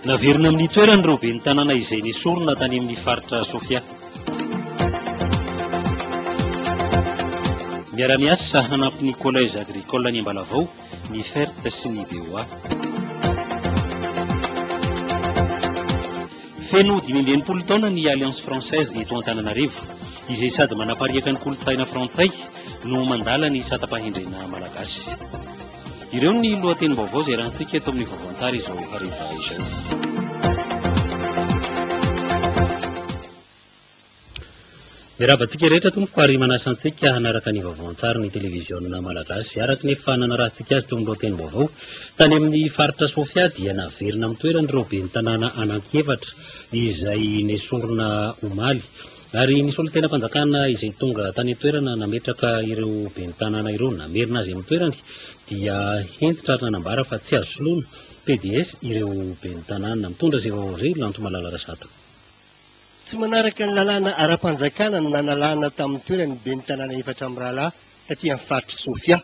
Naverina amin'ny toerany ireo ben'ny tanàna izay nesorina tany amin'ny faritra Sofia. Miara-miasa hanampy ny Collège Agricole any Ambalavao ny FERT sy ny BOA. Feno 65 taona ny Alliance Française eto Antananarivo, izay sady manapariaka ny kolontsaina frantsay no mandala ny satam-pahendrena malagasy. Ireo ny lohatenim-baovao izay iarahantsika eto amin'ny Vaovao an-tsary izao hariva izao. Miarahaba antsika rehetra tompoko ary manasa antsika hanaraka ny vaovao an-tsary ny televiziona malagasy. Araka ny efa nanarahantsika azy teo amin'ny lohatenim-baovao, tany amin'ny faritra Sofia dia naverina amin'ny toerany ireo ben'ny tanàna anankiefatra izay nesorina omaly. Ary ny solontenam-panjakana izay tonga tany an-toerana nametraka ireo ben'ny tanàna ireo namerina azy amin'ny toerany dia hentitra ary nanambara fa tsy azo soloina, pds, ireo ben'ny tanàna. Mitondra izay vaovao izay Lanto Malala Razata. Tsy manaraka ny lalàna ara-panjakana no nanalana tamin'ny toerany ny ben'ny tanàna efatra mirahalahy taty amin'ny faritr'i Sofia.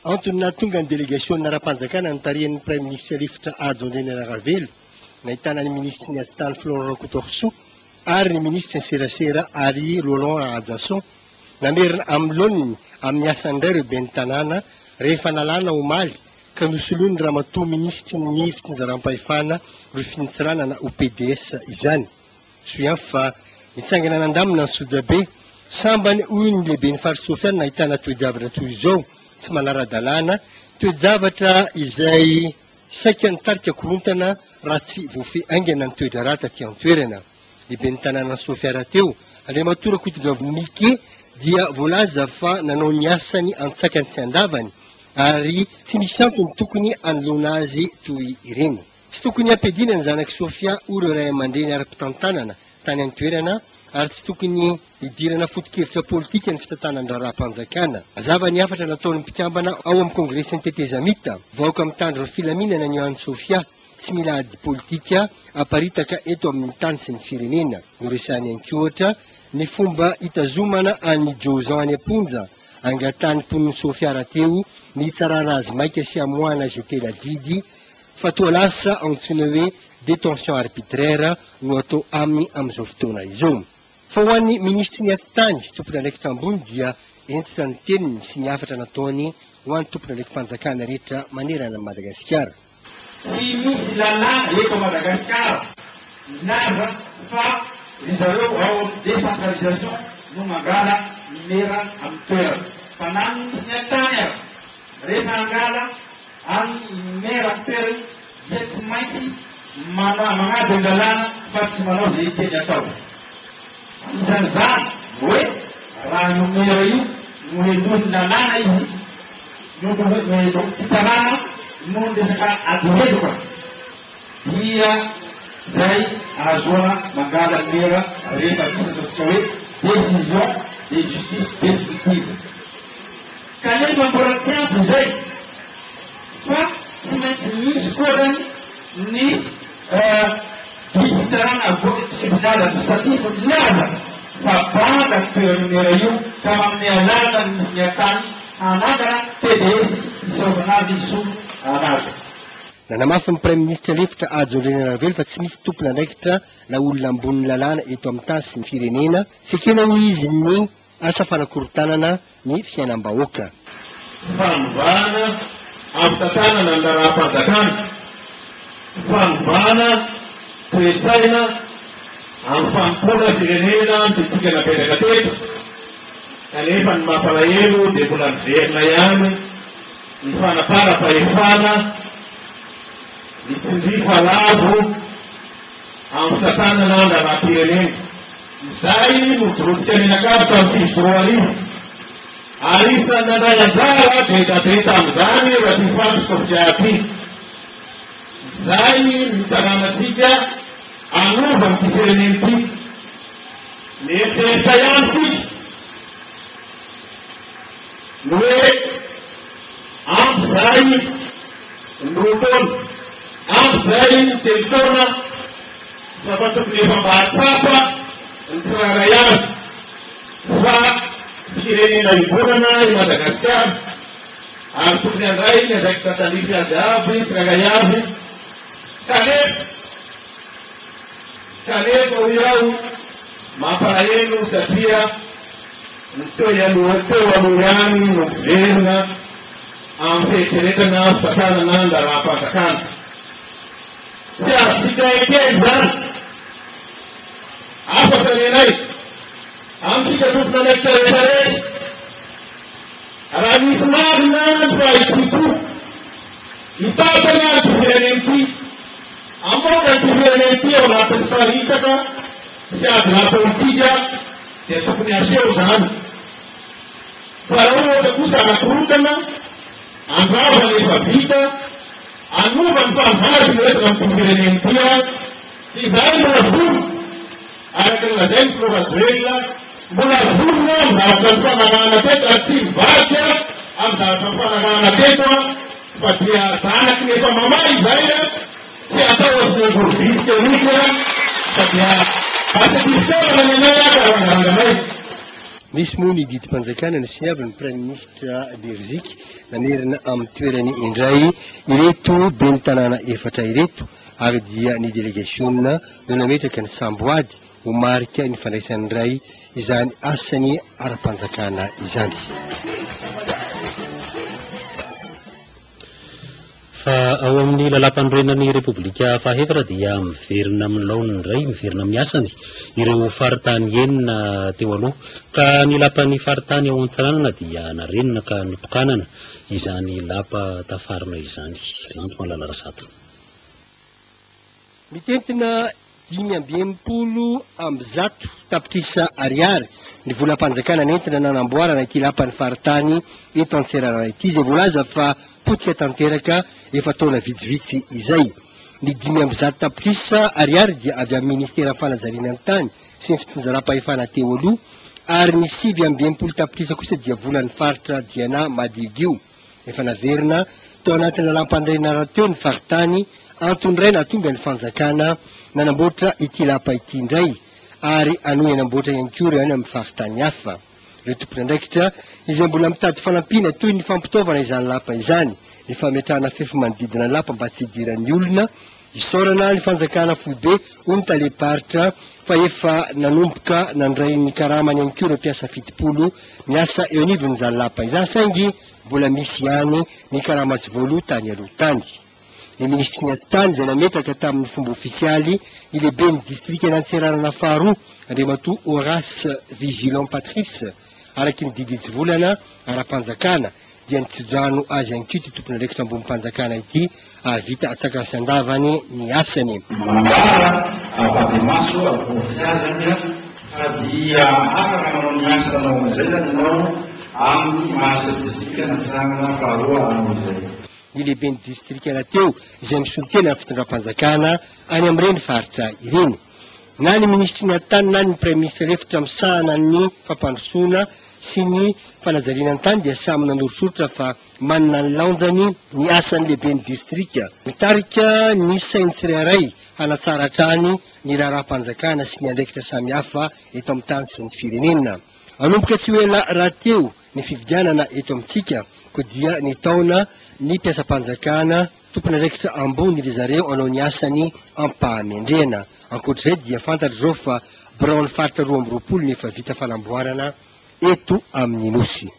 Antony nahatonga ny delegasiona ara-panjakana notarihan'ny Praiminisitra lefitra Hajo Andrianainarivelo, nahitana ny minisitry ny Atitany Florent Rakotoarisoa ary ny minisitry ny Serasera Harry Roland Rahajason, namerina amin'ny laoniny amin'ny asany indray ireo ben'ny tanàna rehefa nalana omaly ka nosoloin'ny ramatoa minisitry ny fitsinjaram-pahefana Ruffine Tsiranana ho pds izany. Soa ihany fa nitsangana nandamina ny sojabe. Sambany hoy ny lehiben'ny faritry Sofia no nahitana toe-javatra toy izao, tsy manara-dalàna, toe-javatra izay saika nitarika korontana raha tsy voafehy haingana ny toe-draharaha taty an-toerana. Ny ben'ny tanànan'i Sofia rahateo, Andriamatoa Rakotondravony Mickey dia voalaza fa nanao ny asany an-tsakany sy an-davany ary tsy misy antony tokony hanoloana azy toy ireny. Tsy tokony hampiadiana ny zanak'i Sofia hoy ireo ray aman-dreny ara-pitantanana tany an-toerana ary tsy tokony hidirana foto-kevitra politika ny fitantanan-draharaham-panjakana. Mazava ny hafatra nataon'ny mpikambana ao amin'ny Kongresin'ny Tetezamita, vahoaka mitandro ny filaminana ny any Sofia. Tsy mila ady politika aparitaka eto amin'ny tany sy ny firenena. Noresahiny ihany koa ohatra ny fomba hitazomana an'i Jozan any am-ponja, angatahan'ny mponin'i Sofia rahateo ny hitsarana azy maika sy hamoahana izay tena didy fa toa lasa antsoina hoe détention arbitraire no atao aminy amin'izao fotoana izao. Fa ho an'ny minisitry ny atitany, tompon'andraikitra ambony dia hentitra ny teniny sy ny hafatra nataony ho an'ny tompon'andraiki-panjakana rehetra manerana an'i Madagasikara. Tsy misy lalàna eto Madagasikara milaza fa ry zareo ao amin'ny décentralisation no mangala ny mera amin'ny toerana. Fa na ny minisitry ny atitany aza rehefa hangala amin'ny mera amin'ny toerany dia tsy maintsy manaja ny lalàna fa tsy manao izay tiany atao. Anisan'izany ny hoe raha io mera io nohelohin'ny lalàna izy, nohelohin'ny fitsarana noho ny resaka ady heloka dia izay ahazoana mangala ny mera rehefa misy ataontsika hoe décision de justice définitive. Kanefa mbola tsy ampy izay fa tsy maintsy misy koa zany ny Didim-pitsarana avoakan'ny tribonaly administratif milaza fa banga ny toeran'io mera io ka manome alalana ny minisitry ny Haritany hanangana pds hisaorana azy hisolo anazy. Nanamafy ny Praiminisitra lefitra Hajo Andrianainarivelo fa tsy misy tompon'andraikitra na olona ambonin'ny lalàna eto amin'ny tany sy ny firenena. Tsy ekena hoy izy ny Asa fanakorontanana ny fiainam-bahoaka. Fanovana ampitantanana ny raharaham-panjakana, fanovana toe-tsaina amin'ny fanompoana firenena ny toetsika napetraka teto, kanefa ny mampalahelo dia mbola miverina ihany ny fanaparam-pahefana, ny tsindrifa lavo amin'ny fitantanana ny raharaham-pirenena. Izay nojoroantsika mianakavy tamin'ny 2009, ary isan'ny nandray anjara be da be tamin'izany Ratofanto Sofia ity. Izay nitsanganantsika hanova an'ity firenena ity. Mieritreritra ihany isika ny hoe ampy izay ny roa taona, ampy izay ny telo taona, Fa fa tokony efa mba hahatsapa ny tsirairay avy fa firenena iombonana i Madagasikara ary tokony handray ny andraikitra tandrify azy avy ny tsirairay avy kanefa. Kanefa hoy aho, mampalahelo satria ny teo aloha teo aloha ihany no miverina amin'ny fieritreretana fitantanana ny raharaham-panjakana. Tsy azontsika ekena izany. Hafatra ny anay, amintsika tompon'andraikitra rehetra rehetra, raha misy marina ny fahitsiam-po, hitantana an'ity firenena ity, hamoaka an'ity firenena ity ao anatin'ny saritaka sy adilahy politika dia tokony haseho izany. Fa raha ohatra kosa hanakorontana, handrava ny efa vita, hanova ny fahavalo no entina amin'ity firenena ity, Izahay mbola vonona, araka ny lazain'ny filoha Rajoelina, mbola vonona amin'ny zavatra nifanarahana teto ary tsy hivadika amin'ny zavatra nifanarahana teto fa dia zanaky ny efa mamay izahay, tsy atao ohatry ny angory vitsika mihitsy fa dia basy fitaovana ny anay ka arangaranganay. Nisy moa ny didim-panjakana nosoniavin'ny Praiminisitra Beriziky namerina amin'ny toerany indray ireto ben'ny tanàna efatra ireto. ary dia ny delegasiona no nametraka ny samboady ho marika ny fandraisan'ny ray izany asany ara-panjakana izany. Fa ao amin'ny lalàmpanorenan'ny Repoblika fahefatra dia miverina amin'ny laoniny indray, miverina amin'ny asany ireo faritany enina teo aloha. Ka ny lapan'ny faritany ao Antsiranana dia narenina ka notokanana izany lapa tafarina izany. Lanto Malala Razato. Mitentina 165 tapitrisa ariary ny volam-panjakana nentina nanamboarana ity lapan'ny faritany eto Antsiranana ity izay voalaza fa potika tanteraka efa taona vitsivitsy izay. Ny 105 tapitrisa ariary dia avy amin'ny ministeran'ny fanajariana ny tany sy ny fitsinjaram-pahefana teo aloha ary ny 69 tapitrisa kosa dia volan'ny faritra Diana madiodio. Efa naverina tao anatin'ny lalàmpanorenana rahateo ny faritany, antony iray nahatonga ny fanjakana nanamboatra ity lapa ity indray ary hanohy hanamboatra ihany koa ireo any amin'ny faritany hafa. Ireo tompon'andraikitra izay mbola mitady fanampiana toy ny fampitaovana izany lapa izany, ny fametrahana fefy manodidina ny lapa mba tsy hidiran'ny olona, Isaorana ny fanjakana foibe, hoy ny talem-paritra, fa efa nanomboka nandray ny karamany ihany koa ireo mpiasa 70 miasa eo anivon'izany lapa izany saingy mbola misy ihany ny karama tsy voaloa tany aloha tany. Ny minisitry ny atitany izay nametraka tamin'ny fomba ofisialy ny lehiben'ny distrikan'Antsiranana faharoa, Andriamatoa Horace Vigilant Patrice, araky ny didy hitsivolana ara-panjakana, dia nitso-drano azy ihany koa ity tompon'andraikitra ambonim-panjakana ity hahavita atsakany sy andavany ny asany. Manambara ampahibemaso ampofy azy zany fa dia afaka manao ny asanao amin'izay zany ianao amin'ny maha chef district an'Antsiranana faharoa anao izay. Ny lehiben'ny distrika rahateo izay misolo tena ny fitondram-panjakana any amin'ireny faritra ireny. Na ny minisitry ny atitany na ny praiminisitra lefitra misahana ny fampandrosoana sy ny fanajariana ny tany dia samy nanoritsoritra fa manana ny lanjany ny asan'ny lehiben'ny distrika. Mitarika ny sain'ny tsirairay hanatsara hatrany ny raharaham-panjakana sy ny andraikitra samihafa eto amin'ny tany sy ny firenena. Hanomboka tsy ho ela rahateo ny fifidianana eto amintsika koa dia nitaona ny mpiasam-panjakana tompon'andraikitra ambony ry zareo hanao ny asany am-pahamendrehana. Ankoatra izay dia fantatra izao fa biraon'ny faritra 22 no efa vita fanamboarana eto amin'ny Nosy.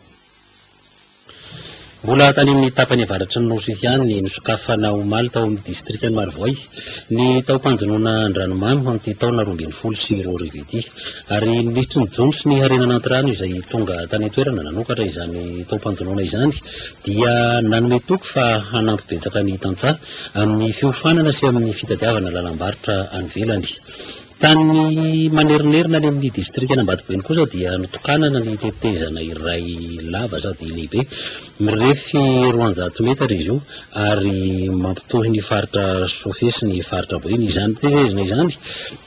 Mbola tany amin'ny tapany avaratry ny Nosy ihany ny nosokafana omaly tao amin'ny distrikan'i Marovoay ny taom-panjonoana an-dranomamy ho amin'ity taona 2012 ity. Ary ny minisitry ny jono sy ny harena anaty rano izay tonga tany an-toerana nanokatra izany taom-panjonoana izany dia nanome toky fa hanampy betsaka ny tantsaha amin'ny fiofanana sy amin'ny fitadiavana lalam-barotra any ivelany. Tany Manerinerina any amin'ny distrikan'Ambatoboeny kosa dia notokanana ny tetezana iray lava sady lehibe. Mirefy 200 metatra izy io ary mampitohy ny faritra Sofia sy ny faritra Boeny. Izany tetezana izany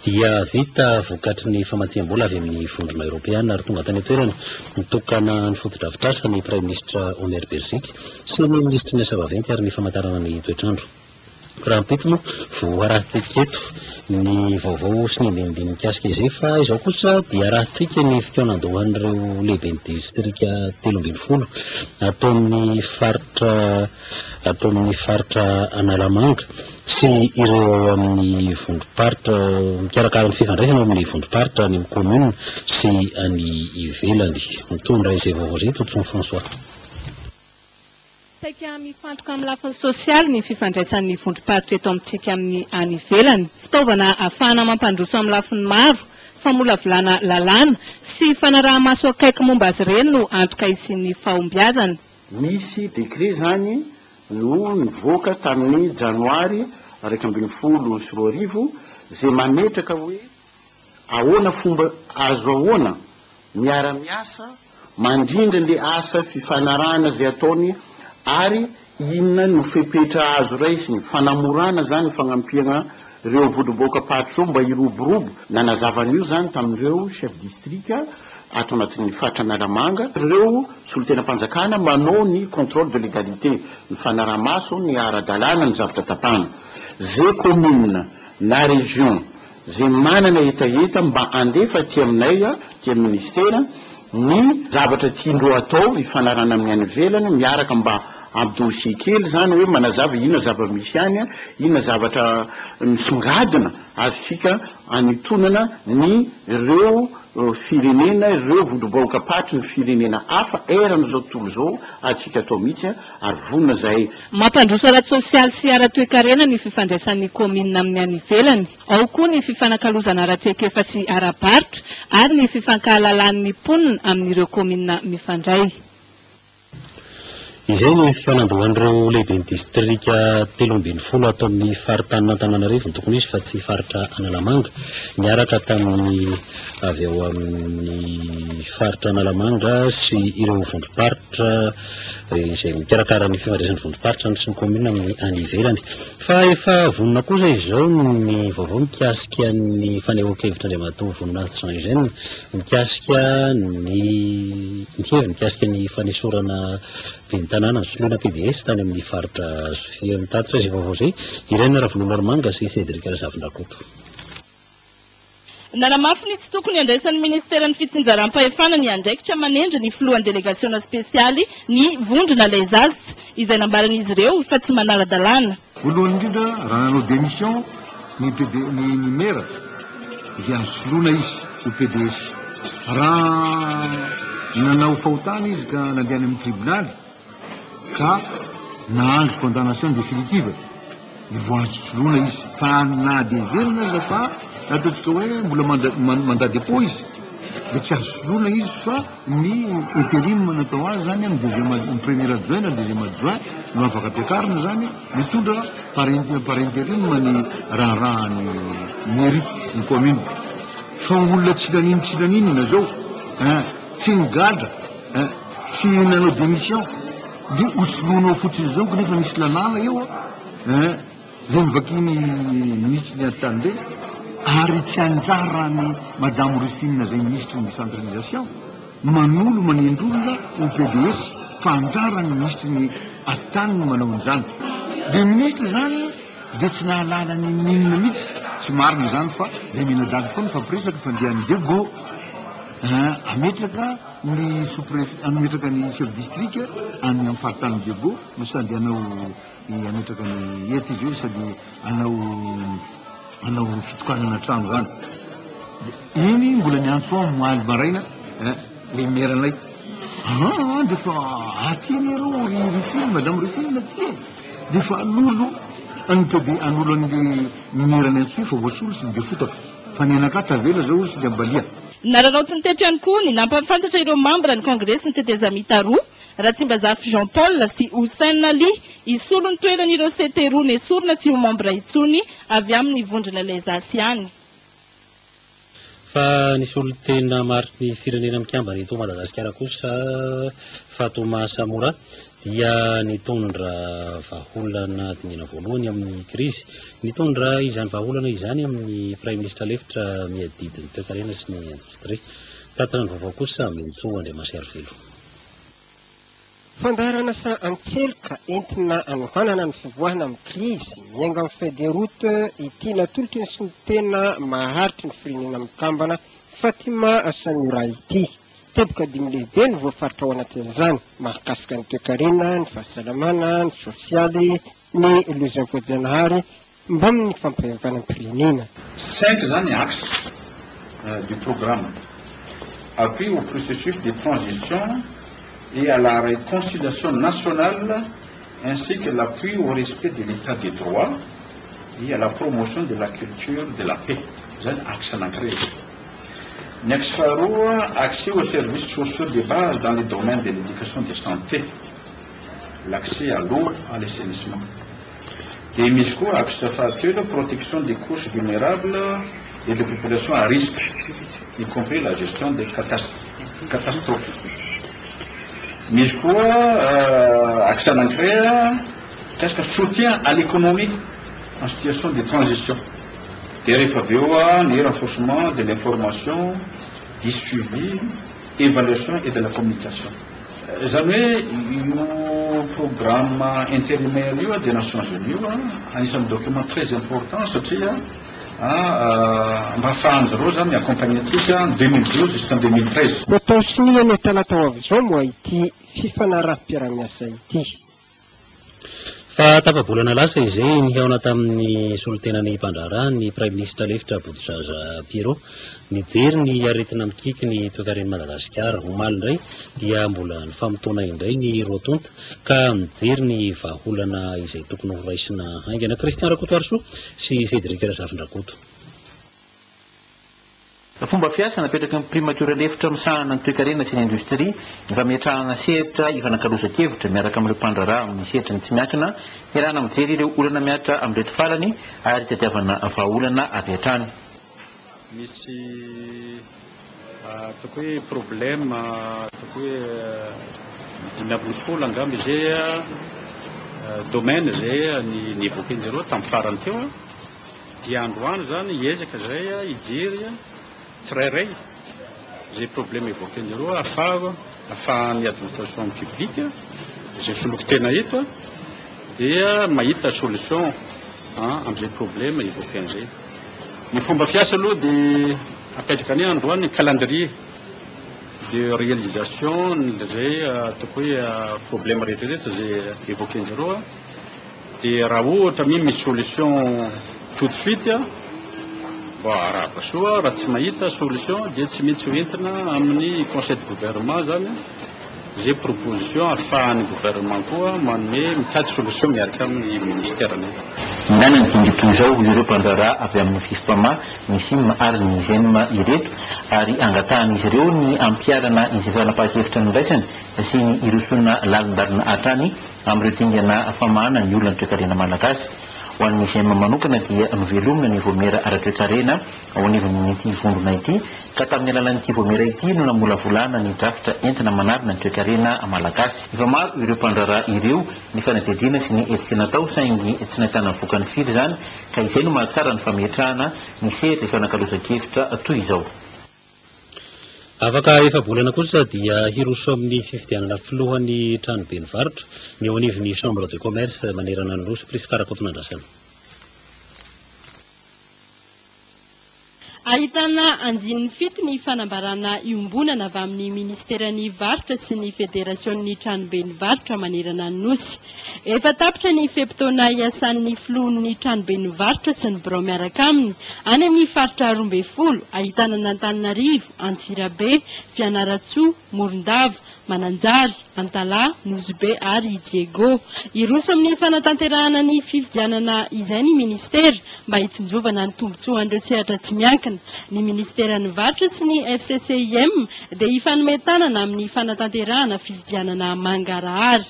dia vita vokatry ny famatsiam-bola avy amin'ny Vondrona Eoropeana ary tonga tany an-toerana nitokana ny fotodrafitrasa ny Praiminisitra Omer Beriziky sy ny Minisitry ny Asa Vaventy ary ny Famantarana ny Toetr'andro. Rahampitso moa vao harahantsika eto ny vaovao sy ny andinindininy mikasika izay fa izao kosa dia harahantsika ny fikaonandohan'ireo lehiben'ny distrika 13 ato amin'ny faritra ato amin'ny faritra Analamanga. sy ireo ao amin'ny vondrom-paritra mikarakara ny fifandraisana ao amin'ny vondrom-paritra any amin'ny commune sy any ivelany. Mitondra izay vaovao izay Totson François. Saika mifantoka amin'ny lafiny sosialy ny fifandraisan'ny vondrom-paritra eto amintsika amin'ny any ivelany. Fitaovana ahafahana mampandroso amin'ny lafiny maro, famolavolana lalàna sy fanaraha-maso akaiky momba azy ireny no antoka hisian'ny fahombiazana. Nisy décret izany no nivoaka tamin'ny janoary 2011 izay mametraka hoe ahoana fomba azo ahoana miara-miasa mandrindra le asa fifanarahana izay ataony ary inona no fepetra azo raisiny, fanamorana izany ny fagnampiagna ireo vondrom-bahoakam-paritra ireo mba hiroborobo. Nanazava an'io izany tamin'ireo chef district ato anatin'ny faritra Analamanga ireo solontenam-panjakana manao ny contrôle de légalité, ny fanaraha-maso ny ara-dalàna ny zavatra tapahana. Ze commune na région Izay manana hetaheta mba handefa aty aminay aty amin'ny ministera ny zavatra tiandreo atao hifanarahana amin'ny any ivelany miaraka mba amin'ny dossier kely izany hoe manazava inona zava-misy any, inona zavatra misongadina azontsika anitonana ny ireo firenena, ireo vondrom-bahoakam-paritry ny firenena hafa eran'izao tontolo izao azontsika atao mihitsy ary vonona izahay. Mampandroso ara-tsosialy sy ara-toekarena ny fifandraisan'ny kaominina amin'ny any ivelany. Ao koa ny fifanakalozana ara-traikefa sy ara-barotra ary ny fifankahalalan'ny mponina amin'ireo kaominina mifandray. Izay ny fanambohan'ireo lehiben'ny distrika 13 ato amin'ny faritanin'Antananarivo no tokony ho izy fa tsy faritra Analamanga, niaraka tamin'ny avy ao amin'ny faritra Analamanga sy ireo vondrom-paritra izay mikarakara ny fifandraisan'ny vondrom-paritra sy ny kaominina amin'ny any ivelany. Fa efa vonona kosa izao ny vaovao mikasika ny fanehoan-kevitr'Andriamatoa Voninahitsy Jean Eugène mikasika ny ny heviny mikasika ny fanesorana ben'ny tanàna nisoloina PDS tany amin'ny faritra Sofia. Mitatitra izay vaovao izay Irène Ravololoarimanga sy Cédric Razafindrakoto. Nanamafy ny tsy tokony handraisan'ny minisiteran'ny fitsinjaram-pahefana ny andraikitra manendry ny filohan'ny delegasiona spesialy ny vondrona Les As, izay nambaran'izy ireo fa tsy manara-dalàna. Voalohany indrindra, raha nanao démission ny PD, ny ny mera dia azo soloina izy ho PDS. Raha nanao fahotana izy ka nandeha any amin'ny tribonaly, ka nahazo condamnation définitive dia voazo soloina izy fa na dia heverina aza fa ataontsika hoe mbola mandat dépôt izy dia tsy azo soloina izy fa ny intérim natao azy zany amin'ny deuxième ny premier adjoint na deuxième adjoint no afaka ampiakarina zany mitondra par par intérim ny raharahan'ny mairie ny commune fa olona tsy nanino tsy naninona zao hein tsy nigadra hein Tsy nanao démission de ho soloinao fotsiny zao kanefa misy lalàna eo an, zay novakian'ny minisitry ny ady tany reny ary tsy anjaran'i madame Ruffine zay minisitry ny décentralisation no manolo manendry olona ho PDS fa anjaran'ny minisitry ny ady tany no manao an'izany. De minisitra zany de tsy nahalala n'inon'inona mihitsy, tsy marina izany fa zay mianadahy koa nifampiresaka fa ndeha any Diego hametraka Ny sous prefet hametraka ny chef district any amin'ny faritanin'i Diego no sady hanao hametraka ny eto izy hoe sady hanao hanao fitokanana trano zany. Iny mbola niantso aho omaly maraina eh, le maire anay. Ah, dia efa aty anie reo ry Rufine, madame Rufine aty e. Dia efa hanolo an'ny PD, hanolo an'le maire anay Antsohihy fa voasolo sy ny Befotaka. Fa ny anakahy tavela zao sy ny Ambalia. Nararaotiny teto ihany koa ny nampahafantatra ireo mambra ny Kongresin'ny tetezamita roa, Ratsimbazafy Jean Paul sy Houssen Ali, hisolo ny toeran'ireo CT roa nesorina tsy ho mambra intsony avy amin'ny vondrona Les As ihany. Fa ny solontena mariky ny Firenena Mikambana eto Madagasikara kosa, Fatuma Samoura, dia nitondra vahaolana dingana voalohany amin'ny krizy. Nitondra izany vahaolana izany amin'ny Praiminisitra lefitra miadidy ny toekarena sy ny indostria. Tatitra ny vaovao kosa Mintsoa Andriamasiarivelo. Fandaharanasa an-tselika entina hanohanana ny fivoahana amin'ny krizy miainga amin'ny feuille de route ity natolotry ny solontena maharitry ny Firenena Mikambana, Fatima Samura ity. Teboka dimy lehibe no voafaritra ao anatin'izany, mahakasika ny toekarena, ny fahasalamana, ny sosialy, ny loza voajanahary. mbamin'ny fampihavanam-pirenena. Cinq izany axe du programme, appui au processus de transition et à la réconciliation nationale ainsi que l'appui au respect de l'état de droit et à la promotion de la culture de la paix. Izany axe anankiray izay. Ny axe faharoa, accès aux services sociaux de base dans les domaines de l'éducation de santé, l'accès à l'eau, à l'assainissement. Dia misy koa axe fahatelo, protection des couches vulnérables et des populations à risque, y compris la gestion des catastrophes. Misy koa axe anankiray mikasika soutien à l'économie en situation de transition. Dia rehefa avy eo ny renforcement de l'information, du suivi, évaluation et de la communication. Izany hoe io programme intérimaire io des Nations Unies io anisan'ny document très important satria mba ahafahan-dry zareo izany mi-accompagner antsika en 2012 jusqu'en 2013. Ho atao sonia ny talata ho avy izao moa ity fifanaraham-piarahamiasa ity. Fa tapa-bolana lasa izay nihaona tamin'ny solontenan'ny mpandraharaha ny Praiminisitra lefitra Botozaza Pierrot. Nijery ny aretina mikiky ny toekaren'i Madagasikara. Omaly indray dia mbola nifamotoana indray ny roa tonta ka nijery ny vahaolana izay tokony horaisina haingana. Christian Rakotoarisoa sy Cédric Razafindrakoto. Fomba fiasa napetraky ny Primatiora lefitra misahana ny toekarena sy ny indostria ny fametrahana sehatra ifanakalozan-kevitra miaraka amin'ireo mpandraharaha amin'ny sehatry ny tsy miankina hiarahana mijery ireo olana mihatra amin'ireto farany ary hitadiavana vahaolana avy hatrany. Misy ataoko hoe problème ataoko hoe 15 angamba izay domaine izay ni-évoquer-njareo tamin'ny farany teo. Dia androany izany hiezaka izay hijery tsirairay izay problème évoquer-nareo ahafahako ahafahan'ny administration publique izay soloko tena eto dia mahita solution amin'izay problème évoquer-n'izay. Ny fomba fiasa aloha dia apetraka anie androany ny calendrier de réalisation izay ataoko hoe problème rehetra rehetra izay évoquer-nareo. Dia raha ohatra mi misy solution tout de suite bon arahaba soa, raha tsy mahita solution dia tsy maintsy ho entina amin'ny conseil de gouvernement zany izay proposition ahafahan'ny gouvernement koa manome mitady solution miaraka amin'ny ministère ny. Nanana ny dinga toy izao ireo mpandraharaha avy amin'ny Fispama, ny Sim ary ny Gem ireto ary angatahan'izy ireo ny hampiharana izay fanapahan-kevitra noraisany sy ny hirosoana lalindalina hatrany amin'ireo dingana famahana ny olan'ny toekarena malagasy. Ho an'ny GEM manokana dia novelomina ny voamiera ara-toekarena ao anivon'ity vondrona ity ka tamin'ny alalan'ity voamiera ity no namolavolana ny drafitra entina manarina ny toekarena malagasy. Efa maro ireo mpandraharaha ireo ny fanadihadiana sy ny hetsika natao saingy tsy nahitana vokany firy izany ka izay no mahatsara ny fametrahana ny sehatra ifanakalozan-kevitra toy izao. Afaka efa-bolana kosa dia hiroso amin'ny fifidianana filohan'ny tranoben'ny varotra ny eo anivon'ny Chambre de commerce manerana ny Nosy, Prisca Rakotonandrasana. Ahitana andininy fito ny fanambarana iombonana avy amin'ny Minisiteran'ny Varotra sy ny Federasion'ny Tranoben'ny Varotra manerana ny Nosy. Efa tapitra ny fe-potoana iasan'ny filohan'ny Tranoben'ny Varotra sy ny birao miaraka aminy any amin'ny faritra 12 ahitana an'Antananarivo, Antsirabe, Fianarantsoa, Morondava, Mananjary, Antalaha, Nosy Be ary Diego. Hiroso amin'ny fanatanterahana ny fifidianana izay ny minisitera mba hitsinjovana ny tombontsoan'ireo sehatra tsy miankina. Ny minisiteran'ny Varotra sy ny FCCIM dia hifanome tanana amin'ny fanatanterahana fifidianana mangarahara.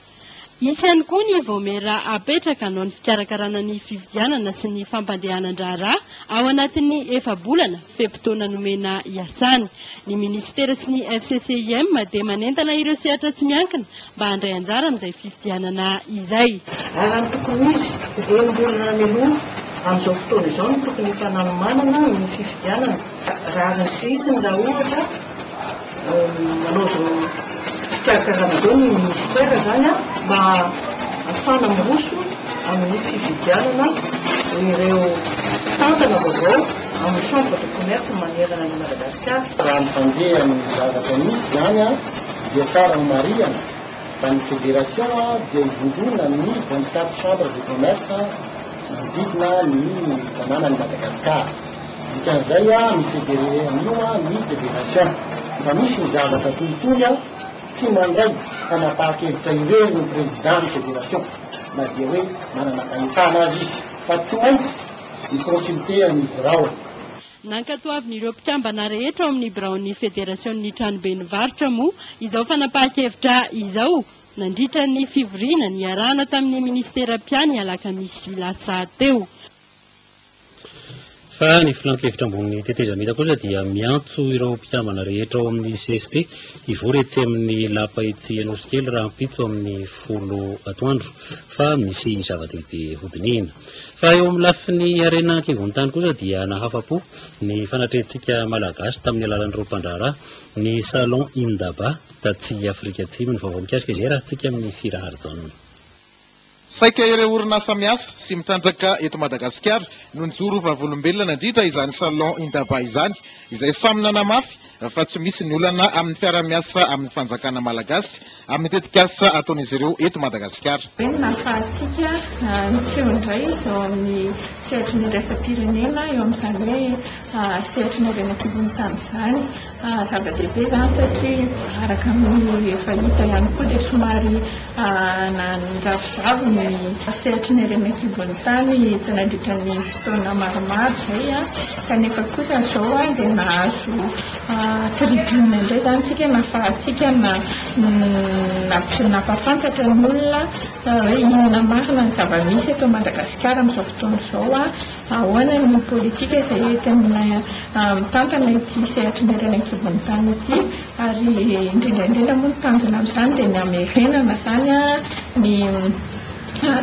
Hisy ihany koa ny vaomiera hapetraka hanao ny fikarakarana ny fifidianana sy ny fampandehanan-draharaha ao anatin'ny efa-bolana, fe-potoana nomena hiasana. Ny minisitera sy ny FCCIM dia manentana ireo sehatra tsy miankina mba handray anjara amin'izay fifidianana izay. Raha ny tokony ho izy, enim-bolana mialoha amin'izao fotoana izao no tokony efa nanomanana ny fifidianana. Rariny sy hitsiny raha ohatra manao izao fikarakarana izao ny ministera izany mba hahafahana miroso amin'ny fividianana ireo mpitantana vaovao amin'ny chambre de commerce manerana an'i Madagasikara. Raha ny fandehan'ny zavatra nisy izany dia tsara ho marihana fa ny fédération dia ivondronan'ny 24 chambres de commerce. manodidina ny tanànan'i Madagasikara. Dikan'izay, mi-fédérer an'io ny fédération. Fa misy ny zavatra toy itony, tsy mandray fanapahan-kevitra irery ny président ny fédération, na dia hoe manana fahefana aza izy, fa tsy maintsy mi-consulter ny birao. Nankatoavin'ireo mpikambana rehetra ao amin'ny biraon'ny Federasion'ny Tranoben'ny Varotra moa izao fanapahan-kevitra izao nandritra ny fivoriana niarahana tamin'ny minisitera mpiahy ny alakamisy lasa teo. Fa ny Filankevitra ambonin'ny tetezamita kosa dia miantso ireo mpikambana rehetra ao amin'ny cst hivory etsy amin'ny lapa etsy Anosikely rahampitso amin'ny folo atoandro fa misy zava-dehibe hodinihina. Fa eo amin'ny lafiny harena an-kibon-tany kosa dia nahafa-po ny fanatrehantsika Malagasy tamin'ny alalan'ireo mpandraharaha ny Salon Indaba tatsy Afrika Atsimo. Ny vaovao mikasika izay rahantsika amin'ny Fira Harijaona. Saika ireo orinasa miasa sy mitrandraka eto Madagasikara no nijoro vavolombelona nandritra izany Salon Indaba izany, izay samy nanamafy fa tsy misy ny olana amin'ny fiaraha-miasa amin'ny fanjakana malagasy amin'ny tetikasa ataon'izy ireo eto Madagasikara. Hoe ny nahafahantsika niseho indray eo amin'ny sehatry ny iraisam-pirenena, eo amin'izany hoe sehatry ny harena an-kibon'ny tany izany. Zava-dehibe izany satria araka ny efa hita ihany koa dia somary nanjavozavo ny sehatry ny harena an-kibon'ny tany nandritra ny fotoana maromaro izay kanefa kosa izao dia nahazo tribune indray izany isika nahafahantsika nampahafantatra ny olona hoe inona marina ny zava-misy eto Madagasikara amin'izao fotoana izao. Ahoana ny politika izay entina mitantana ity sehatry ny harena an-kibon'ny tany ity ary indrindra indrindra moa ny tanjona amin'izany dia ny hamerenana izany ny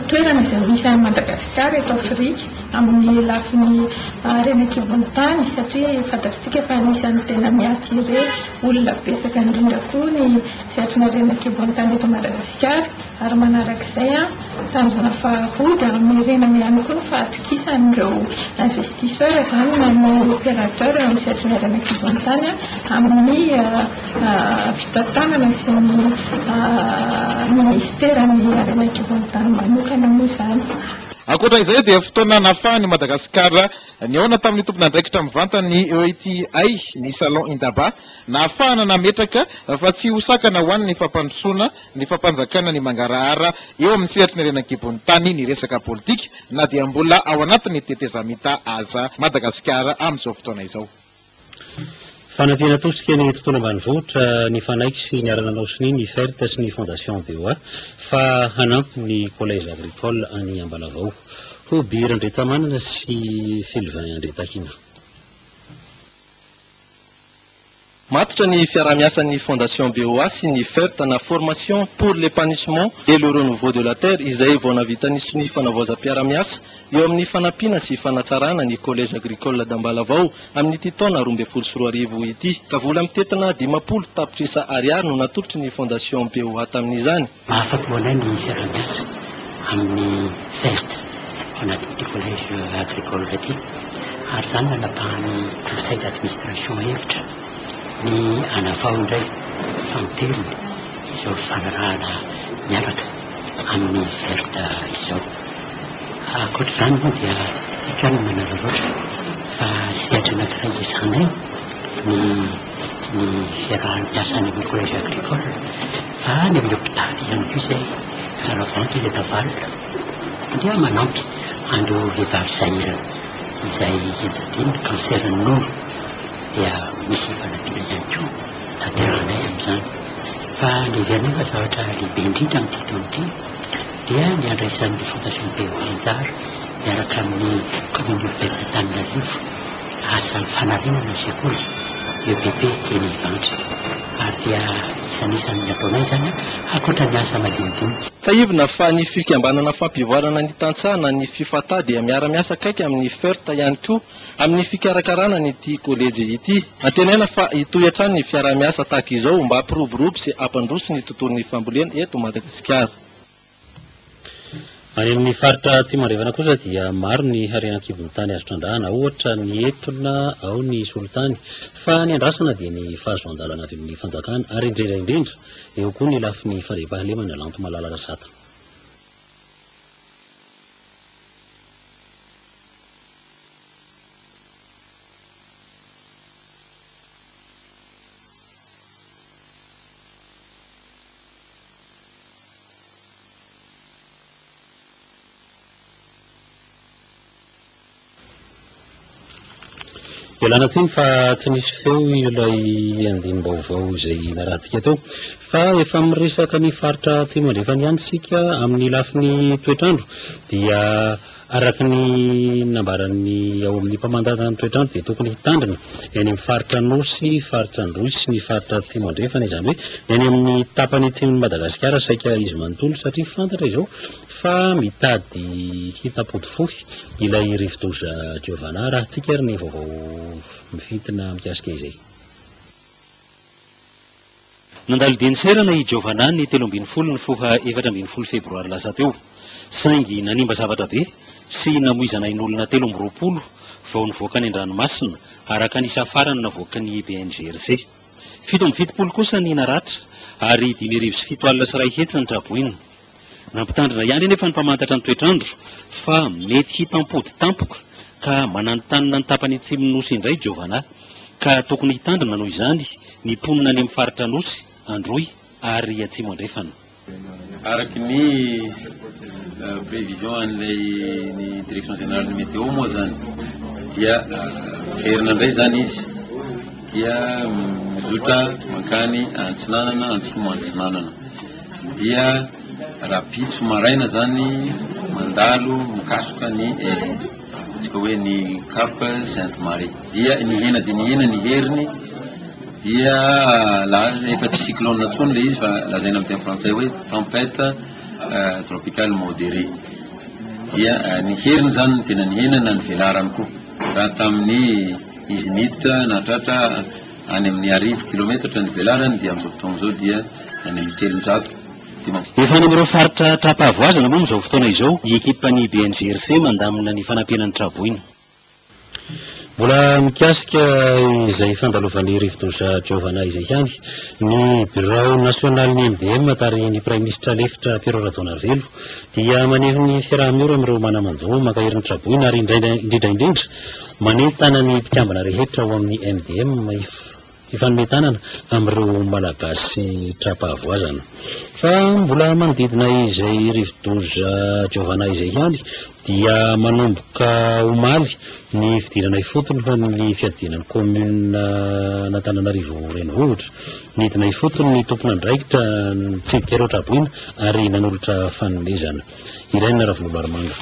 toerana izay misy an'i Madagasikara eto Afrika amin'ny lafiny harena an-kibon'ny tany satria fantatritsika fa anisan'ny tena mi-attirer olona betsaka indrindra koa ny sehatry ny harena an-kibon'ny tany eto Madagasikara. Ary manarak'izay, tanjona faharoa dia hamerenana ihany koa ny fahatokisan'ireo investisseurs izany na ny opérateurs eo amin'ny sehatry ny harena an-kibon'ny tany amin'ny fitantanana sy ny minisiteran'ny harena an-kibon'ny tany manokana moa izany. Ankoatra izay dia fotoana nahafahan'i Madagasikara nihaona tamin'ny tompon'andraikitra mivantan'ny EITI ny Salon Indaba nahafahana nametraka fa tsy ho sakana ho an'ny fampandrosoana ny fampanjakana ny mangarahara eo amin'ny sehatry ny harena an-kibon'ny tany ny resaka politika na dia mbola ao anatin'ny tetezamita aza Madagasikara amin'izao fotoana izao. Fanampiana tosika ny tontolo ambanivohitra nifanaiky sy niara-nanao sonia ny Fert sy ny Fondation BOA fa hanampy ny Collège Agricole any Ambalavao. Hoby Randriantsamanana sy Sylvain Andriantahina. Matotra ny fiaraha-miasan'ny Fondation BOA sy ny FERT na Formation pour l'épanouissement et le renouveau de la terre izay vao nahavita ny sonia fanavaozam-piarahamiasa eo amin'ny fanampiana sy fanatsarana ny Collège Agricole d'Ambalavao amin'ity taona 2012 ity ka vola mitentina 50 tapitrisa ariary no natolotry ny Fondation BOA tamin'izany. Mahafa-po anay ny fiaraha-miasa amin'ny FERT ao anatin'ity Collège Agricole ity ary izany nanapahan'ny Conseil d'administration hevitra ny hanavao indray fanintelony izao fifanarahana miaraka amin'ny FERT izao. Ankoatra izany moa dia tiako ihany ny manararaotra fa sehatra anankiray iasanay ny ny fiaraha-miasa any amin'ny Collège Agricole fa any amin'ny hopitaly ihany koa izay Ravanty ilay Navalona dia manampy an'ireo vehivavy sahirana izay ianjadian'ny cancer-n'ny nono dia misy fanampiana ihany koa tanterahanay amin'izany. Fa ny heverina fa zavatra lehibe indrindra amin'ity taona ity dia ny handraisan'ny Fondation BOA anjara miaraka amin'ny Commune Urbaine Antananarivo asa fanarenana ny sekoly EPP eny Ivandry ary dia isanisan'ny ataonay izany ankoatra ny asa madinidinika. Tsiahivina fa ny fikambanana fampivoarana ny tantsaha na ny Fifata dia miara-miasa akaiky amin'ny Fert ihany koa amin'ny fikarakarana an'ity kolejy ity. Antenaina fa hitohy hatrany ny fiaraha-miasa tahaka izao mba hampiroborobo sy hampandroso ny tontolon'ny fambolena eto Madagasikara. Any amin'ny faritra Atsimo Andrefana kosa dia maro ny harena an-kibon'ny tany azo trandrahana, ohatra ny etona, ao ny solitany. Fa ny andrasana dia ny fahazoan-dalana avy amin'ny fanjakana ary indrindra indrindra eo koa ny lafiny fandriampahalemana, Lanto Malala Rasata. Ialana tsiny fa tsy nisy feo ilay andinim-baovao izay narahantsika teo. Fa efa miresaka ny faritra Atsimo Andrefana ihany isika amin'ny lafiny toetr'andro dia araka ny nambaran'ny ao amin'ny mpamantatra ny toetr'andro dia tokony hitandrina ny any amin'ny faritra Anosy, faritra Androy sy ny faritra Atsimo Andrefana izany hoe ny any amin'ny tapany atsimon'i Madagasikara saika izy manontolo satria fantatra izao fa mitady hitam-pody fohy ilay rivodoza Giovanna. Arahantsika ary ny vaovao mifintina mikasika izay. Nandalo dia niserana i Giovanna ny 13 nifoha 14 febroary lasa teo. Saingy nanimba zavatra be sy namoizana ain'olona 23 vao nivoaka any an-dranomasina, araka ny isa farany navoakan'ny BNGRC. 77 kosa ny naratra ary 1705 ny traboina. Nampitandrina ihany anefa ny mpamantatra ny toetr'andro fa mety hitampody tampoka ka mananontanona ny tapany atsimon'ny Nosy indray Giovanna, ka tokony hitandrina noho izany ny mponina any amin'ny faritra Anosy, Androy ary Atsimo Andrefana. Araka ny prévision an'ilay ny direction générale ny météo moa zany dia miverina indray zany izy dia mizotra mankany antsinanana antsimo antsinanana. dia rahampitso maraina zany mandalo mikasoka ny antsika hoe ny Cap Sainte Marie dia nihena dia nihena ny heriny dia lasa efa tsy cyclone intsony le izy fa lazaina amin'ny teny frantsay hoe tempête tropicale modérée dia ny heriny zany no tena nihena na ny velarany koa raha tamin'ny izy niditra nahatratra Any amin'ny arivo kilometatra ny velarany dia amin'izao fotoana izao dia any amin'ny 350. Efa any amin'ireo faritra tra-pahavoazana moa amin'izao fotoana izao ny ekipan'ny BNGRC mandamina ny fanampiana ny traboina. Mbola mikasika izay fandalovan'ny rivodoza Giovanna izay ihany, ny birao nasionalin'ny MDM tarihin'ny Praiminisitra lefitra Pierrot Rajaonarivelo dia maneho ny fiaraha-miory amin'ireo mana-manjo mankahery ny traboina ary indrindra indrindra Manentana ny mpikambana rehetra ao amin'ny MDM hifanome tanana amin'ireo Malagasy tra-pahavoazana. Fa mbola manodidina izay rivodoza Giovanna izay ihany dia manomboka omaly ny fidirana ifotony ho an'ny fiadiana ny kaominina an'Antananarivo Renivohitra. Nidina ifotony ny tompon'andraikitra nitsidika ireo traboina ary nanolotra fanomezana. Irène Ravololoarimanga.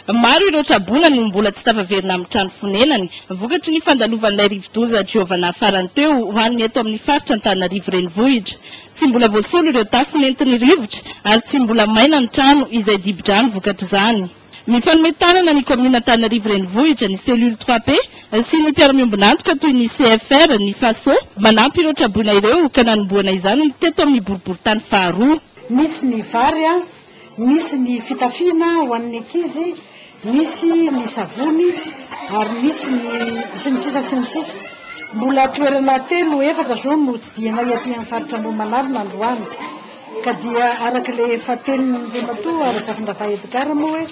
Maro ireo traboina no mbola tsy tafaverina amin'ny trano fonenany, vokatry ny fandalovan'ilay rivodoza Giovanna farany teo ho an'ny eto amin'ny faritra Antananarivo Renivohitra. Tsy mbola voasolo ireo tafo nentin'ny rivotra ary tsy mbola maina ny trano izay dibo-drano vokatr'izany. Mifanome tanana ny kaominina Antananarivo Renivohitra, ny Cellule trois P sy ny mpiara-miombon'antoka toy ny CFR, ny Faso, manampy ireo traboina ireo ka nanombohana izany teto amin'ny boriborintany faharoa. Misy ny vary Nisy ny fitafiana ho an'ny ankizy, nisy ny savony ary nisy ny sy ny sisa sy ny sisa. Mbola toerana telo, efatra izao no tsidihanay aty amin'ny faritra Ambohimanarina androany. Ka dia araka ilay efa tenin'ny Andriamatoa Razafindravahy Edgard moa hoe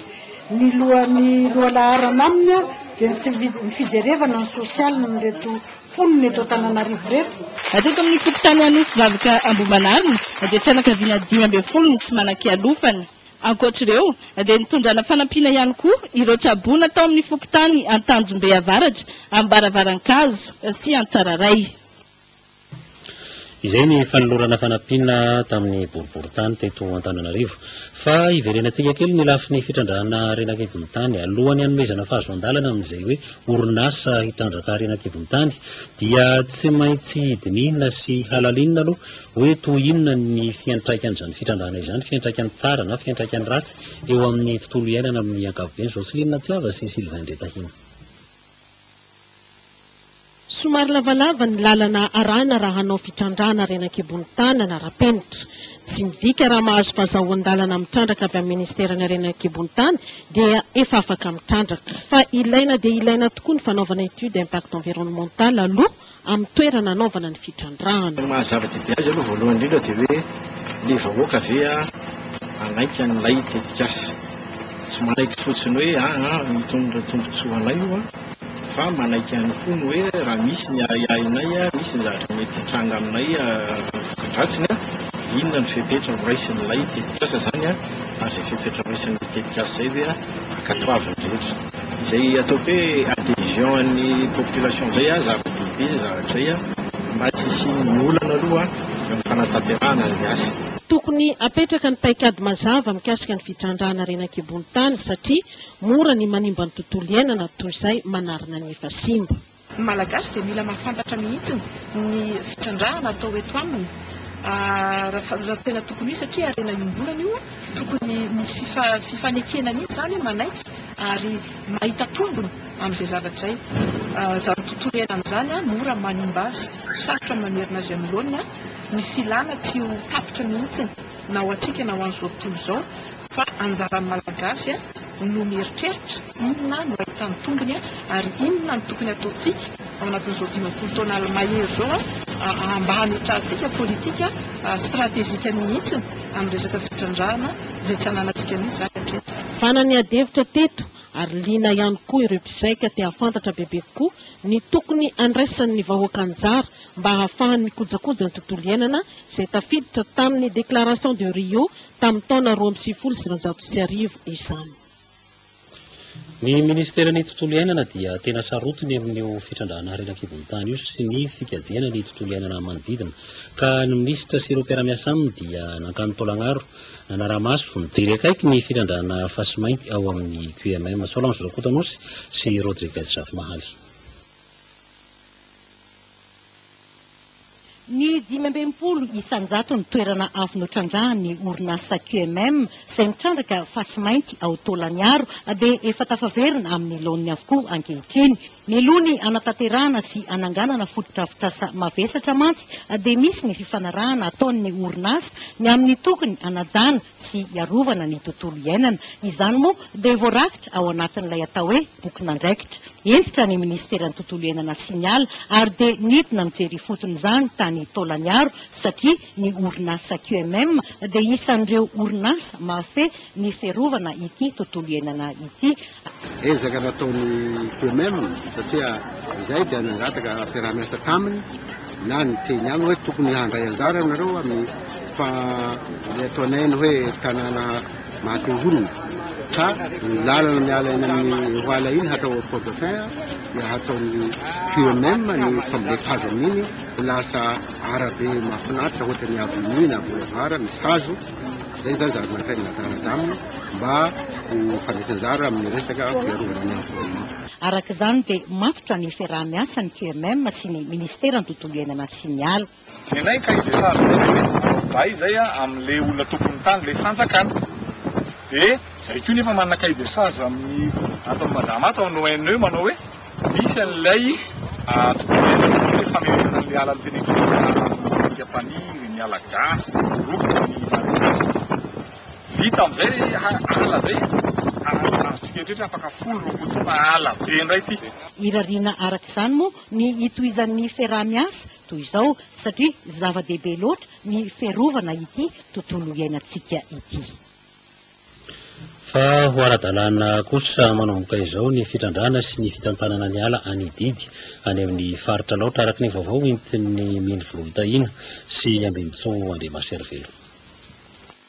ny loha ny lohalaharana aminy dia ny tsy ny fijerevana ny sosialin'ireto mponina eto Antananarivo ireto. Teto amin'ny fokontany Anosivavaka Ambohimanarina dia fianakaviana 15 no tsy manan-kialofana. Ankoatra ireo dia nitondrana fanampiana ihany koa ireo traboina tao amin'ny fokontany Antanjombe Avaratra, Ambaravarankazo sy Antsararay. Izay ny fanolorana fanampiana tamin'ny boriborintany teto Antananarivo. Fa hiverenantsika kely ny lafiny fitrandrahana harena an-kibon'ny tany. Alohan'ny hanomezana fahazoan-dalana amin'izay hoe orinasa hitrandraka harena an-kibon'ny tany dia tsy maintsy dinihina sy halalinina aloha hoe toy inona ny fiantraikan'izany fitrandrahana izany, fiantraikany tsara na fiantraikany ratsy eo amin'ny tontolo iainana amin'ny ankapobeny. Jocelyn Tiava sy Sylvain Ndretahina. Somary lavalava ny lalana arahina raha hanao fitrandrahana harena an-kibon'ny tany hanara-penitra. Tsy midika raha mahazo fahazahoan-dalana mitrandraka avy amin'ny ministeran'ny harena an-kibon'ny tany dia efa afaka mitrandraka. Fa ilaina dia ilaina tokoa ny fanaovana étude impact environnemental aloha amin'ny toerana hanaovana ny fitrandrahana. Ny maha zava-dehibe azy aloha voalohany indrindra dia hoe ilay vahoaka ve hanaiky an'ilay tetikasa? Tsy manaiky fotsiny hoe aa mitondra tombontsoa anay io an! Fa manaiky ihany koa ny hoe raha misy ny ahiahinay, misy ny zavatra mety hitranga aminay voka-dratsiny, inona ny fepetra horaisin'ilay tetikasa izany, ary izay fepetra horaisin'ilay tetikasa izay ve ankatoavin'ny rehetra. Izay ataoko hoe adhesion an'ny population izay zava-dehibe izay zavatra izay mba tsy hisian'ny olana aloha eo amin'ny fanatanterahana an'ilay asa. Tokony hapetraka ny paikady mazava mikasika ny fitrandrahana harena an-kibon'ny tany satria mora ny manimba ny tontolo iainana toy izay manarina ny efa simba. Ny Malagasy dia mila mahafantatra mihitsy ny fitrandrahana atao eto aminy raha tena tokony ho izy satria harena iombonana io, tokony misy fifanekena mihitsy izany hoe manaiky ary mahita tombony amin'izay zavatra izay. Izany tontolo iainana izany mora manimba azy, sarotra ny mamerina azy amin'ny laoniny, ny filana tsy ho tapitra mihitsy na ho antsika na ho an'izao tontolo izao fa anjaran'ny Malagasy no mieritreritra inona no ahitany tombony ary inona no tokony hataontsika ao anatin'izao 50 taona mahery izao mba hametrahantsika politika stratejika mihitsy amin'ny resaka fitrandrahana izay tsy ananantsika mihitsy izany hatreto. Vanan'ny adihevitra teto ary liana ihany koa ireo mpizaika te hahafantatra bebe kokoa ny tokony handraisan'ny vahoaka anjara mba hahafahany mikojakoja ny tontolo iainana izay tafiditra tamin'ny Déclaration de Rio tamin'ny taona 1992 izany. Ny minisiteran'ny tontolo iainana dia tena sarotiny amin'io fitrandrahana harena an-kibon'ny tany io sy ny fikajiana ny tontolo iainana manodidina ka ny minisitra sy ireo mpiara-miasa aminy dia nankany Taolagnaro nanara-maso nijery akaiky ny fitrandrahana fasimainty ao amin'ny QMM. Solange Rakotonosy sy Rodriguez Zafimahaly. Ny 65 isan-jaton'ny toerana avy notrandrahan'ny orinasa QMM izay mitrandraka fasimainty ao Taolagnaro dia efa tafaverina amin'ny laoniny avokoa ankehitriny. Mialoha ny hanatanterahana sy hananganana fotodrafitrasa mavesatra mantsy dia misy ny fifanarahana ataon'ny orinasa ny amin'ny tokony hanajana sy hiarovana ny tontolo iainana. Izany moa dia voarakitra ao anatin'ilay atao hoe bokin'andraikitra. Hentitra ny minisiteran'ny tontolo iainana sy ny ala ary dia nidina nijery ifotony izany tany Taolagnaro satria ny orinasa QMM dia isan'ireo orinasa mahafehy ny fiarovana ity tontolo iainana ity. Ezaka nataon'ny QMM satria izay dia nangataka fiaraha-miasa taminy na niteny aminy hoe tokony handray anjara ianareo amin'ny fa ilay ataonay ny hoe tanàna maha-te honina ka ny lalana miala eny amin'ny Ehoala iny hatrao Port Dauphin dia hataon'ny QMM ny fambolen-kazo amin'iny ho lasa arabe mahafinaritra ohatran'ny avenue na boulevard misy hazo. Izay izany zavatra nasainy natana taminy mba ho fandraisana anjara amin'ny resaka fiarovana ny environnement. Araka izany dia matotra ny fiaraha-miasan'ny QMM sy ny Minisiteran'ny Tontolo Iainana sy ny Ala. Ny anay cahier de charge zay de hoe manao bail zay amin'le olona tompon'ny tany, le fanjakana. De zay koa nefa manana cahier de charge amin'ny ato amin'ny Madama ato amin'ny ONE manao hoe misy an'ilay tontolo iainana hoe famerenana an'le ala noteneniko teo hoe ala Ampaniry, ny ala gasy, ny roboka, ny marécage. Vita amin'izay ala zay azontsika eritreritra afaka folo 20 taona ala be indray ity. Irariana araka izany moa ny hitohizan'ny fiaraha-miasa toy izao satria zava-dehibe loatra ny fiarovana ity tontolo iainantsika ity. Fa ho ara-dalàna kosa manomboka izao ny fitrandrahana sy ny fitantanana ny ala any Didy any amin'ny faritra Alaotra araka ny vaovao entin'ny Mino Vololotahina sy Ambinintsoa Andriamaserivelo.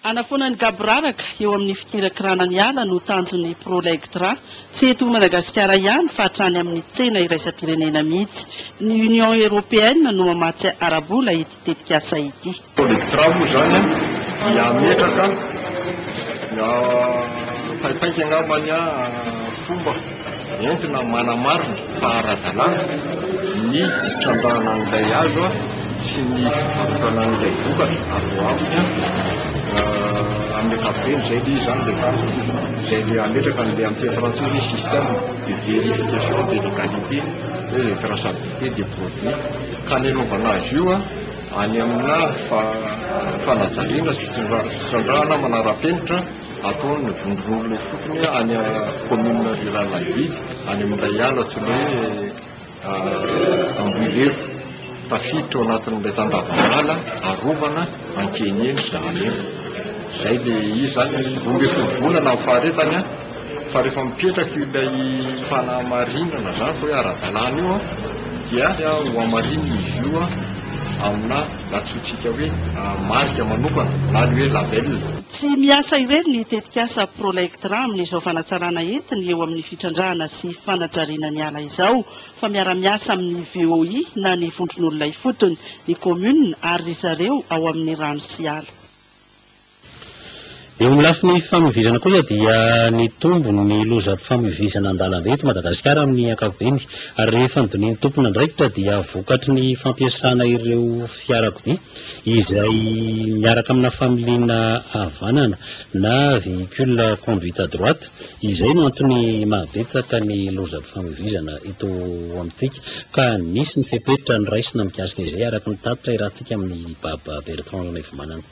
Hanafoana ny gaboraraka eo amin'ny fikirakirana ny ala no tanjon'ny Prolectra. Tsy eto Madagasikara ihany fa hatrany amin'ny tsena iraisam-pirenena mihitsy. Ny Union Européenne no mamatsy ara-bola ity tetikasa ity. Prolectra moa izany dia hametraka paipaika angambany fomba entina manamarina fa ara-dalàna ny fitrandrahana an'ilay hazo sy ny fivarotana an'ilay vokatra avy ao aminy amin'ny ankapobeny izay ilay izy izany ilay tanjona izay ilay hametraka an'ilay amin'ny teny frantsay hoe système de vérification de légalité et de traçabilité des produits ka ny anaovana azy io any amina fanajariana sy fitrandrahana manara-penitra Ataon'ny vondron'olona ifotony any commune rurale Andidy, any amin'ilay ala antsoina hoe Ambohilefo. Tafiditra ao anatin'ilay tandavan'ala arovana Ankeniheny Zahamena. Izay ilay izy izany, 12 volana ny faharetany fa rehefa mipetraka ilay fanamarinana izany fa hoe ara-dalàna io dia hohamarinina izy io. amina antsointsika hoe marika manokana na ny hoe label. Tsy miasa irery ny tetikasa Prolectra amin'izao fanatsarana entiny eo amin'ny fitrandrahana sy fanajariana ny ala izao fa miara-miasa amin'ny VOI na ny vondron'olona ifotony, ny commune ary ry zareo ao amin'ny rano sy ala. Eo amin'ny lafiny famoivoizana kosa dia nitombo ny lozam-pifamoivoizana an-dalambe eto Madagasikara amin'ny ankapobeny ary rehefa nodinihin'ny tompon'andraikitra dia vokatry ny fampiasana ireo fiarakodia izay miaraka amina familiana havanana na véhicule conduite à droite izay no antony mahabetsaka ny lozam-pifamoivoizana eto amintsika ka nisy ny fepetra noraisina mikasika izay araka ny tatitra iarahantsika amin'i Baba Bertrand Ranaivomanana.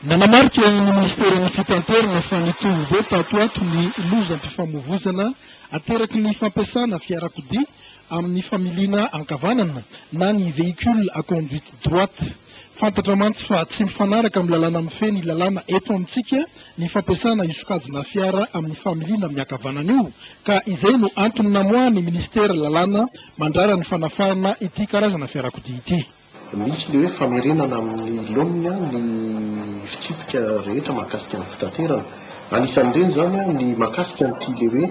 Nanamarika ny minisiteran'ny Fitanterana fa nitombo be tato ho ato ny lozam-pifamoivoizana ateraky ny fampiasana fiarakodia amin'ny familiana ankavanana na ny véhicule à conduite droite. Fantatra mantsy fa tsy mifanaraka amin'ny lalàna mifehy ny lalàna eto amintsika ny fampiasana io sokajina fiara amin'ny familiana amin'ny ankavanana io ka izay no antony namoahan'ny minisitera lalàna mandrara ny fanafarana ity karazana fiarakodia ity. Misy ilay hoe famerenana amin'ny laoniny ny fitsipika rehetra mahakasika ny fitaterana. Anisan'ireny izany ny mahakasika an'ity ilay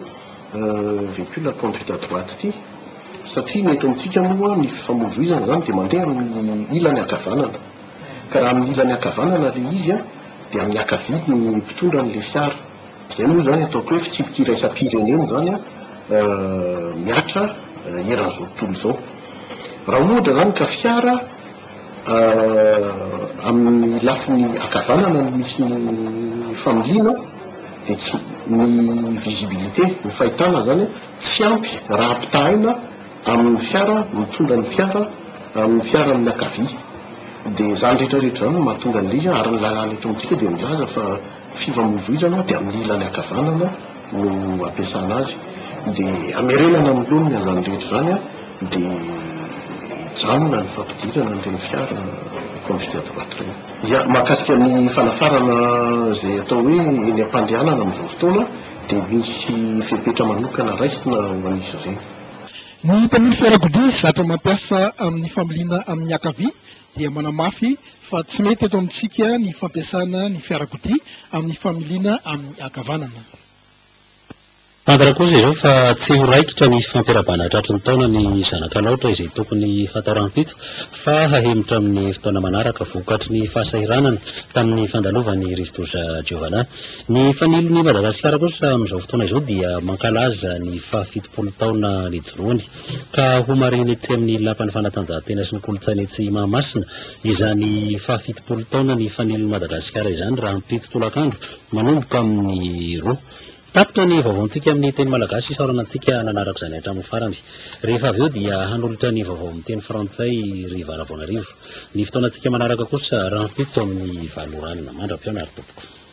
hoe véhicule à conduite à droite ity. Satria ny eto amintsika moa ny fifamoivoizana izany dia mandeha amin'ny ilany ankavanana. Ka raha amin'ny ilany ankavanana ilay izy dia amin'ny ankavia ny mpitondra an'ilay fiara. Izay moa izany ataoko hoe fitsipika iraisam-pirenena izany mihatra eran'izao tontolo izao. Raha ohatra izany ka fiara amin'ny lafiny ankavanana no misy ny familiana dia tsy ny visibilité, ny fahitana izany tsy ampy raha ampitahaina amin'ny fiara mitondra ny fiara amin'ny fiara amin'ny ankavia. Dia izany rehetra rehetra izany no mahatonga an'ilay izy ary ny lalàna eto amintsika dia milaza fa fifamoivoizana dia amin'ny ilany ankavanana no ampiasana azy dia amerenana amin'ny laoniny an'izany rehetra izany dia mijanona ny fampidirana an'ireny fiara conduite à droite ireny. Ya, mahakasika ny fanafarana izay atao hoe eny am-pandehanana amin'izao fotoana dia misy fepetra manokana raisina ho an'izy ireny. Ny mpamily fiarakodia zatra mampiasa amin'ny familiana amin'ny ankavia dia manamafy fa tsy mety eto amintsika ny fampiasana ny fiarakodia amin'ny familiana amin'ny ankavanana. Fantatra kosa izao fa tsy ho raikitra ny fampiarahabana tratry ny taona ny zanak'Alaotra izay tokony hatao rahampitso fa hahemotra amin'ny fotoana manaraka vokatry ny fahasahiranana tamin'ny fandalovan'ny rivodoza Giovanna. Ny fanilon'i Madagasikara kosa amin'izao fotoana izao dia mankalaza ny fahafitopolo taona nijoroany. Ka homarihina etsy amin'ny Lapan'ny fanatanjahantena sy ny kolontsaina etsy Mahamasina izany fahafitopolo taona ny Fanilon'i Madagasikara izany rahampitso tolakandro manomboka amin'ny roa. Tapitra ny vaovaontsika amin'ny teny malagasy, isaorana antsika nanaraka izany hatramin'ny farany. Rehefa avy eo dia hanolotra ny vaovao amin'ny teny frantsay ry Vara Voanarivo. Ny fotoanantsika manaraka kosa rahampitso amin'ny valo ora alina. Mandra-pihaona ary tompoko.